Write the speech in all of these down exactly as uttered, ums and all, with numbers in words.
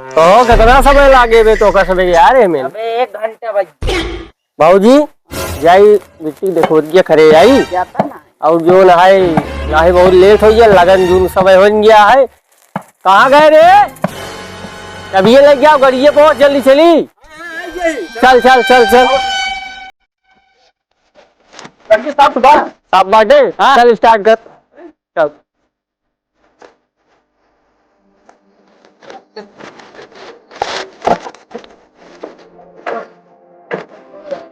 तो कितना समय लागे बे तोका सबेरे यार एमें? अबे एक घंटा बज बाबूजी, जाई बिट्टी देखो, ये खरे आई। जाता ना। और जो नहाए, नहाए बहुत लेट हो गया, लगन जून समय हो गया है। कहाँ गए रे? तब ये लग गया, गड़िए बहुत जल्दी चली। चल, चल, चल, चल। गड़िए साफ सुथरा। साफ बाटे? हाँ। चल, स्टार्ट कर। चल।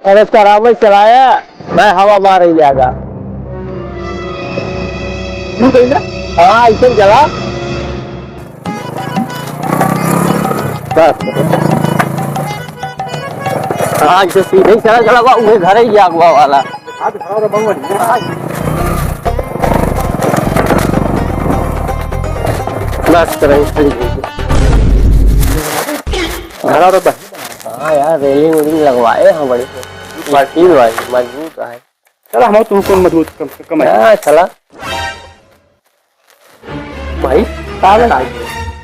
अरे, तरावल चलाया, मैं हवा मार ही जाएगा। यूं कही ना? हाँ, ऐसे ही चला। बस। हाँ, जो सीधे ही चला, चला, वो घर ही अगुआ वाला। आज घरा तो बंगवा नहीं है। बस करें, खाली भेज दो। घरा तो बस। हाँ यार, रेलिंग वेलिंग लगवाए हैं बड़ी। मजबूत भाई, मजबूत है। चला, हम तुम कौन मजबूत कम से कम है। हाँ, चला। भाई, का भाई?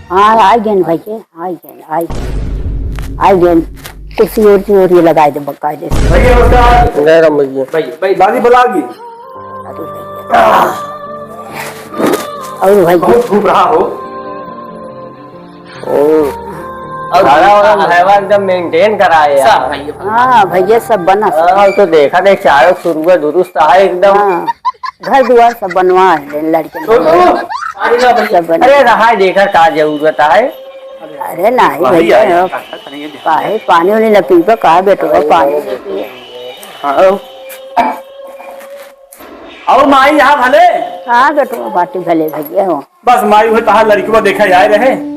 हाँ, आ गए भैया, आ गए, आ गए, आ गए। कुर्सी उर्सी और ये लगा दे, बका दे। भैया, नमस्कार। जय राम भैया। भाई, भाई, दादी बुला गई। अरे भैया। और भाई। बहुत धूप रहा हो। ओ। और खाना वाना खाना। खावा एकदम मेंटेन करा है यार। सब भैया। हाँ, भैया, सब बना, सब। हाँ, तो देखा नहीं, चारों शुरू दुरुस्त है एकदम। हाँ। घर दुआर सब बनवा है लड़के तो, तो, लोग। पानी ना भैया। सब बना। अरे रहा देखा का जरूरत है। अरे नहीं वही भैया, आया, अब का, का, का, नहीं, काहे पानी उनी न पीबे, कहा बेटवा पानी नहीं पिए। हाँ। और माई यहाँ भले? हाँ बेटवा, बाटी भले भैया हो। बस माई हुए तहार लड़कियों देखा जाए रहे।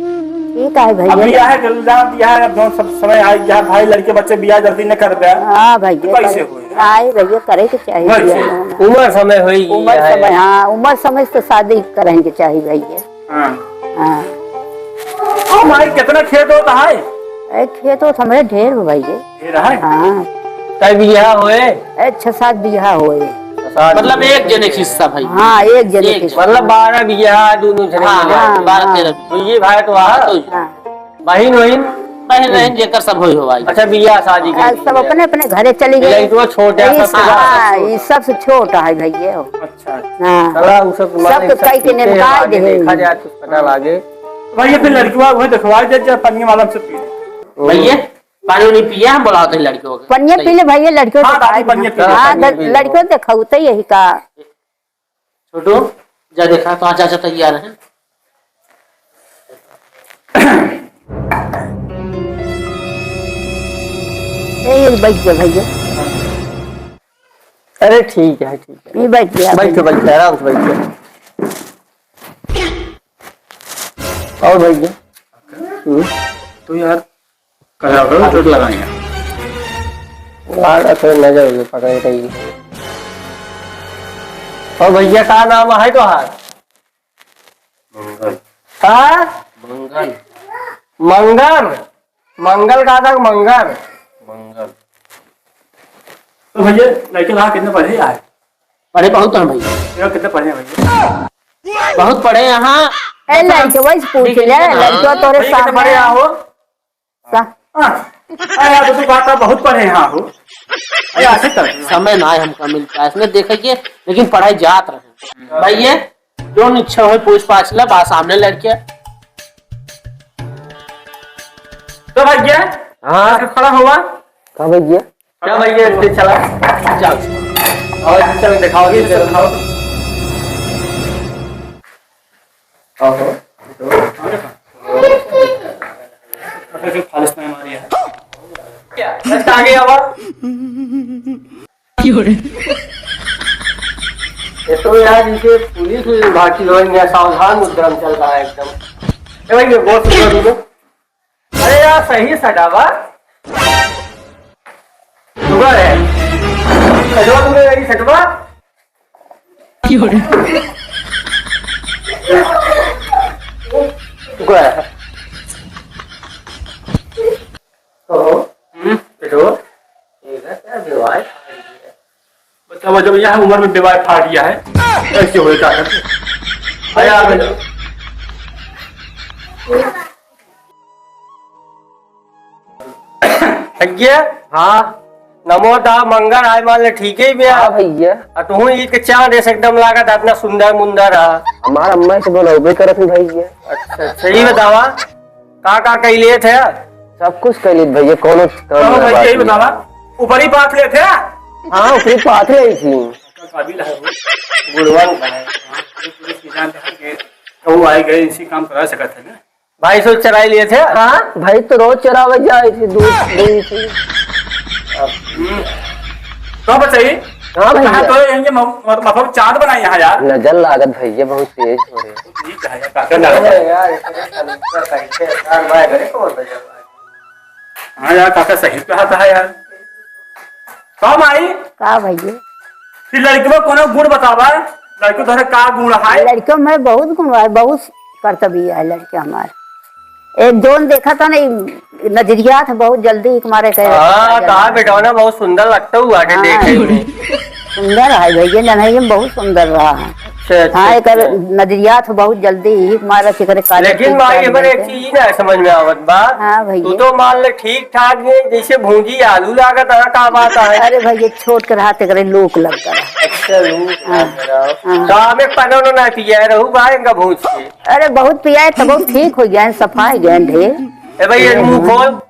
ठीक है भैया। अब बियाह के इल्जाम दिया है, अब जौन सब समय आ गया, भाई लड़के बच्चे बियाह जल्दी न कर दे। हाँ भैया, तो कैसे करे-, होए? आए भैया, करे के चाहिए वही बियाह से। होना। उम्र समय होई उम्र है। समय, हाँ, उम्र समय से शादी करेंगे चाहिए भैया। हाँ। हाँ। ओ माई, कितना खेत होता है? ए, खेत होत हमरे ढेर हो भैया। ढेर है? हाँ। कई बीघा होए? ए, छह सात बीघा होए। सात मतलब बीघा। एक जने के हिस्सा भाई। हाँ, एक जने एक के जने। मतलब बारह बीघा दोनों जने हाँ, मिला। हाँ, बारह हाँ। तेरह बीघा। तो ये भाई तो वहाँ तो हाँ। बहिन वहिन? बहिन रहन जेकर सब होई हो भाई। अच्छा, बियाह शादी के आ, लिए सब अपने अपने घरे चली गई। लड़कवा छोट है, यही सबसे हाँ, बड़ा। ये सबसे छोट है भैया। अच्छा, अच्छा। हाँ। चला, उ सब तुम्हारे सबके सब कई के पीते हैं, निपटाए आगे दे। देखा जाए, कुछ पता लागे। भैया, फिर लड़कवा वही देखवाए दे, जब पनिया वाला से पी ले। भैया, पानी उनी पिया, हम बुलाते हैं लड़कियों के। पनिया पी ले भैया, लड़कियों हाँ, के दादी, खाए पनिया दे। पी ले, हाँ, पनिया पी ले। लड़कियों देखौते यही का। छोटू, जा देखा, तो चाचा तैयार है। ए, ये बैठ जा भैया। अरे ठीक है, ठीक है। ये बैठ जा बैठो, भैया। बैठो, आराम से बैठो। और भैया? हम्म? तो यार, कचरा उचरा चोट लगाई है। लाड़ा थोड़ी नजर उजर पकड़े रही। और भैया, का नाम है तोहार? मंगल। का? मंगल। मंगल? मंगल का था, मंगल? मंगल। तो भैया, लड़के वहाँ कितने पढ़े आए? पढ़े बहुत हैं भैया। ये कितने पढ़े हैं भैया? बहुत पढ़े यहाँ। ए, लड़के वही से पूछ ले, लड़के तोरे भैया, कितने सामने पढ़े यहाँ हो? सा- हाँ। अरे यार, तो तू बात बहुत पढ़े यहाँ हो। अरे, ऐसे कर। समय ना है हमका मिलता है, इसने देखे के, लेकिन पढ़ाई जात रहे। भैया, जौन इच्छा हो, पूछ पाछ ले, बा सामने लड़के। तो भैया, हाँ। ऐसे खड़ा हुआ। का भैया? क्या भैया, इसके चला? चल। और चल, दिखाओ, ये दिखाओ। ओहो। फालिस में मारी है। क्या? बस आगे आवा। क्यों रे? ये तो यार, इनके पुलिस विभाग की लोग हैं, सावधान मुद्रा में चल रहा है एकदम। ए भाई, ये बहुत सुंदर दूनो। अरे यार, सही सटावा। सुबह है। सटवा तुमने मेरी सटवा। क्यों रे? सुबह है। कहो। हम्म? बेटो। ये ना क्या बेवाय? बताओ, जब यह उम्र में बेवाय फाड़ लिया है, कैसे होए, क्या करते? अरे यार, बेटा। भैया। हाँ। नमो दा मंगर आय, मान ले ठीक है भैया। हाँ भैया। आ तू ईद के चांद ऐसे एकदम लागत, इतना सुंदर मुंदर है। हमार अम्मा से बनौबे करत है भैया। अच्छा, अच्छा, ये बतावा, का का कैले थे? सब कुछ कैले भैया, कोनो काम हाँ ना भैया, बात यही नहीं। बतावा, ऊपरी पाथ ले थे? हाँ, ऊपरी पाथ ले थी। काबिल है वो। गुणवान है। हाँ, ये पुलिस की जान है कि कहूँ आए गए इसी काम करा सकत है ना। भाई सो चराई लिए थे? हाँ, भाई तो रोज चरावे जाए थे, दूध दूध से। हम्म। तो बताइए। हाँ भैया। कहाँ तो यहीं के म-, म-, मतलब चांद बनाए यहाँ यार। नजर लागत भैया बहुत तेज हो रहे। ठीक है यार, काका ना। अरे यार, इतने साल का कैसे यार, मैं घरे को बोलता चल रहा है। हाँ यार, काका सही कहा था यार। का माई? का भैया? कि लड़की में कोनो गुण बतावा, लड़की तोहरे का गुण है? लड़कियों में बहुत गुण है, बहुत कर्तव्य है लड़के हमारे। एक जोन देखा था ना, ई नजरियात है बहुत जल्दी, एक मारे कहे हाँ, कहा बेटौना बहुत सुंदर लगता हुआ आगे हाँ। देखे में। सुंदर है भैया, जनैया में बहुत सुंदर रहा है। अच्छा, अच्छा, हाँ, एक अच्छा। नजरियात है बहुत जल्दी, एक मारे के करे काले लेकिन ठीक भाई, ठाक हमारे एक रहते। चीज ना समझ में आवत बा। हाँ भैया। तू तो मान ले ठीक ठाक है, जैसे भूंजी आलू लागत है, का बात है? अरे भैया, छोट के रहा, तेकरे लोक लग गया। अच्छा, लोक हाँ। लग गया। हाँ। तो हमें पनो ना पिया रहू भाई, इनका भूंज के। अरे बहुत पिया है, तब ठीक हो गया है, सफा हो गया है ढेर। ए भाई, ये मुंह खोल।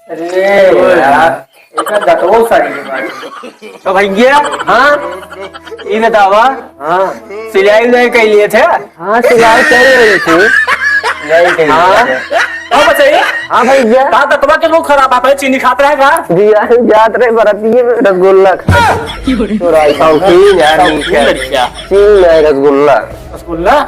अरे यार, एकर दतवो सड़ गइल बाटे। तो भैया, हाँ, ई बतावा, हाँ। सिलाई उलाई कैले थे? हाँ, सिलाई कर रही थी। सिलाई कैले हाँ। थे। हाँ, बच्चा, हाँ भैया। का दतवा के मुंह खराब है, पहले चीनी खात रहे का? जी, यार, जात रहे बरतिये में रसगुल्ला खा। तो राई शौकीन यार, शौकीन लड़किया। चीन है रसगुल्ला। रसगुल्ला?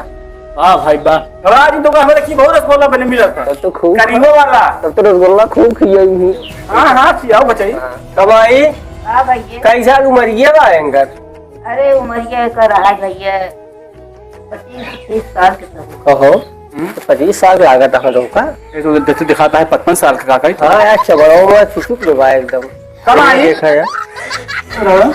वाह भाई वाह। घबरा जी, तो का हमारे की बहुत रसगुल्ला बने मिलत है। तब तो खूब करीबो वाला। तब तो रसगुल्ला खूब खियाई ही। हाँ, हाँ, खियाओ बचाई। हाँ। कमाई? हाँ भैया। कई साल उमरिया बा इनकर? अरे, उमरिया का रहा भैया, पच्चीस, तीस साल के सब। कहो, हम्म? तो पच्चीस साल लागत है हम लोग का। ये तो देख-, दिखाता है पचपन साल का काका ही तो। हाँ यार, चबड़ो में चुचुक लो भाई एकदम। कब आई? देखा यार।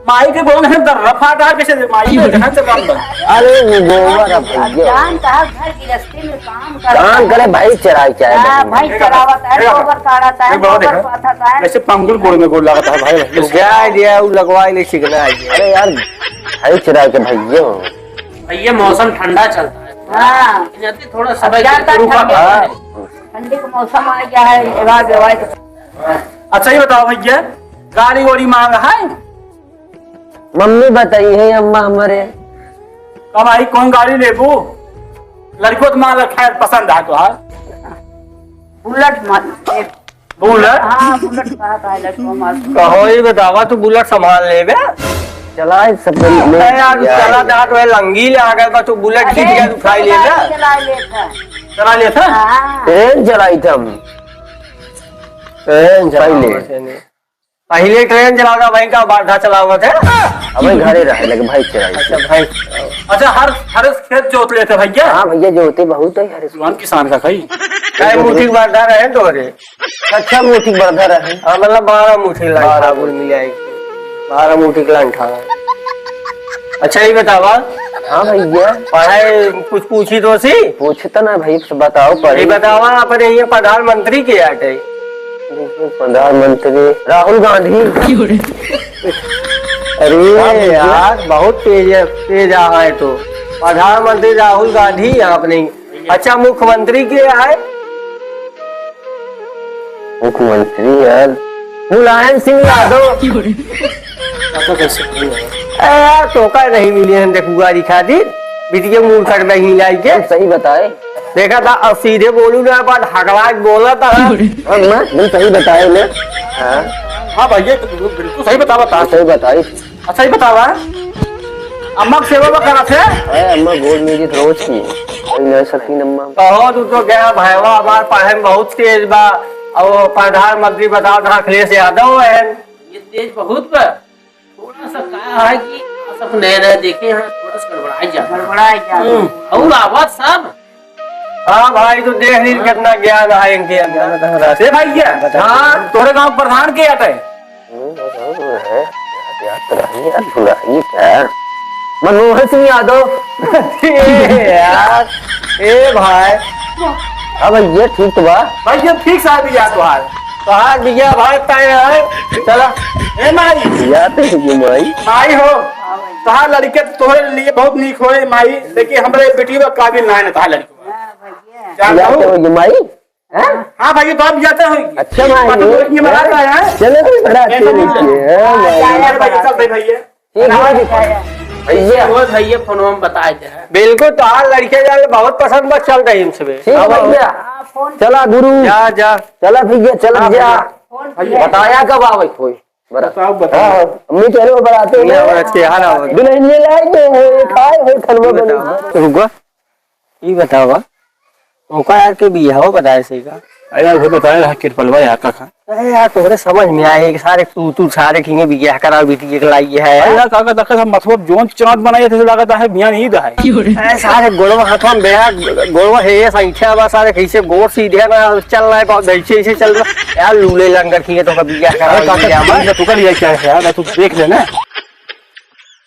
माई के बोल है दर्रा फाटा कैसे दे? माई के जहाँ से काम बा। अरे वो गोबर है भैया। जान कहा घर गृहस्थी में काम कर काम करे भाई चराई चाहे हाँ, बहिन। भाई चरावत है, देखा। गोबर काढ़त है, देखा, गोबर देखा। पाथत है। वैसे पंगुल गोड़ में गोड़ लागत है भाई। तू क्या आइडिया वो लगवा ले सीखना है। अरे यार, भाई चराई के भैया हो। भैया मौसम ठंडा चलता है। हाँ। जल्दी थोड़ा अब समय ज्यादा के रूपा ठंडी बा। है। ठंडी का मौसम आ गया है, एवा बेवा के। अच्छा, ये बताओ भैया, गाड़ी वाड़ी मांग है? मम्मी बताई है, अम्मा हमारे। कब आई, कौन गाड़ी लेबू? लड़को तो मांग खैर पसंद है तो, हाँ? बुलेट मांग। बुलेट? हाँ, बुलेट कहा था, लड़को मांग। कहो, ये बतावा, तू बुलेट संभाल लेबे? चलाए सब ले अरे यार, यार। चला दांत में लंगी ले आ गए, बस तू बुलेट अरे, खींच के उठाई ले ना। चला लेता। चला लेता? हाँ। ट्रेन चलाई थी हम। ट्रेन चलाई ले। पहले। पहले ट्रेन चलाता भाई का बरधा चलावत है। अबे घरे रहे लगे भाई चलाई। अच्छा भाई। अच्छा हर, हर खेत जोत लेते भैया? हाँ भैया जोते बहुत है हर जुआन किसान का कई। काहे मुठी के बरधा रहे तोरे? अच्छा मुठी के बरधा रहे। हाँ मतलब बारह मुठी लाइन बारह। ठाकुर मिल जाए। बारह मुठी के लाइन ठाकुर। अच्छा ये बतावा। हाँ भैया। पढ़ाई कुछ पूछी तो सी? पूछता ना भाई, बताओ पढ़ी। ये बतावा अपने ये प्रधानमंत्री के आटे। प्रधानमंत्री राहुल गांधी। अरे यार, बहुत तेज है, तेज आ है तो। प्रधानमंत्री राहुल गांधी यहाँ अपने। अच्छा, मुख्यमंत्री के है? मुख्यमंत्री यार, मुलायम सिंह यादव। अच्छा, कैसे? ए, यार, तोका नहीं मिले हैं, देखुआ दिखा दी। बिटिया मुंह कर बहिन लाई के। सही बताए। देखा था, अब सीधे बोलू ना, बात हकला के बोला था। हाँ, ना, तुम सही बताए ले। हाँ। हाँ भैया, तो बिल्कुल सही बता, बता। सही बताई। अच्छा, ये बतावा, अम्मा के सेवा बा करत है? अरे, अम्मा गोड़ में जी रोज की। अरे, नहीं सकीन अम्मा। कहो, तू तो गया भाईवा, हमार पढ़े में बहुत तेज बा। अब वो प्रधानमंत्री बताओ तो अखिलेश यादव है। ये तेज बहुत बा। थोड़ा सा का है कि सब नया नया देखे हैं, थोड़ा सा गड़बड़ा जाता। गड़बड़ा जाता। हम्म, और आवाज साहब। हाँ भाई, तो देख ली कितना ज्ञान है इनके अंदर। ए भाई, क्या? बता। हाँ, तोरे गांव प्रधान के आटे? हम्म, बता, वो है। याद तो रही, याद भुलाई क्या? मनमोहन सिंह यादव। ए यार, ए भाई। हाँ भैया, ठीक तो बा। भैया, ठीक साहब बिया तोहार। तोहार बिया भाई तय है। चला। ए माई। बिया तो है ये माई। माई हो। तोहार लड़के तो तोहरे लिए बहुत नीक होए माई, लेकिन हमरे बेटी के काबिल ना है तोहार लड़के। जान बिया दो। तो है ये माई। हैं? हाँ भाई, तो आप जाते हो। अच्छा भाई, पता तो ये ये मना रहा है। चलो भाई, बड़ा टेंशन अच्छे नहीं लेके। ले। हाँ, हाँ, भाई, चल भाई, भाई, ये। ठीक है, ठीक है। भैया। रोज भैया फोन में बताए थे। बिल्कुल, तोहार लड़के जान बहुत पसंद बस चल रही हमसे बे। ठीक हाँ, भैया। चला गुरु। जा, जा। चला भैया, चला हाँ, जा। भैया। बताया कब आवे कोई? बरा-, बताओ, बताओ। हाँ, हाँ, अम्मी चलो बराते ये में। बरात के हाल आवे। दुल्हनिया लाई दे हो, ये खाए हो, खनवा बने। बताओ। रुको। ई बतावा, ओका यार के बियाहो बताए से का? अरे यार, वो बताए रहा किरपलवा यार का खा। अरे यार, तोहरे समझ में आए कि सारे तू, तू सारे किंगे बियाह करा बिटिया के लाई है। अरे यार, काका, देखा था, मतलब, जोन चाँद बनाए थे, लगा था, है, बियाह नहीं था है। अरे सारे गोड़वा हाथवा में बेहा, गोड़वा है, ये संख्या बा, सारे कैसे गोड़ सीधे ना चल रहा है, कौन ऐसे, ऐसे चल रहा है। यार, लूले लंगर किंगे तो का बियाह करा अरे काका, बियाह में। तू कर लिया क्या है यार, तू देख लेना।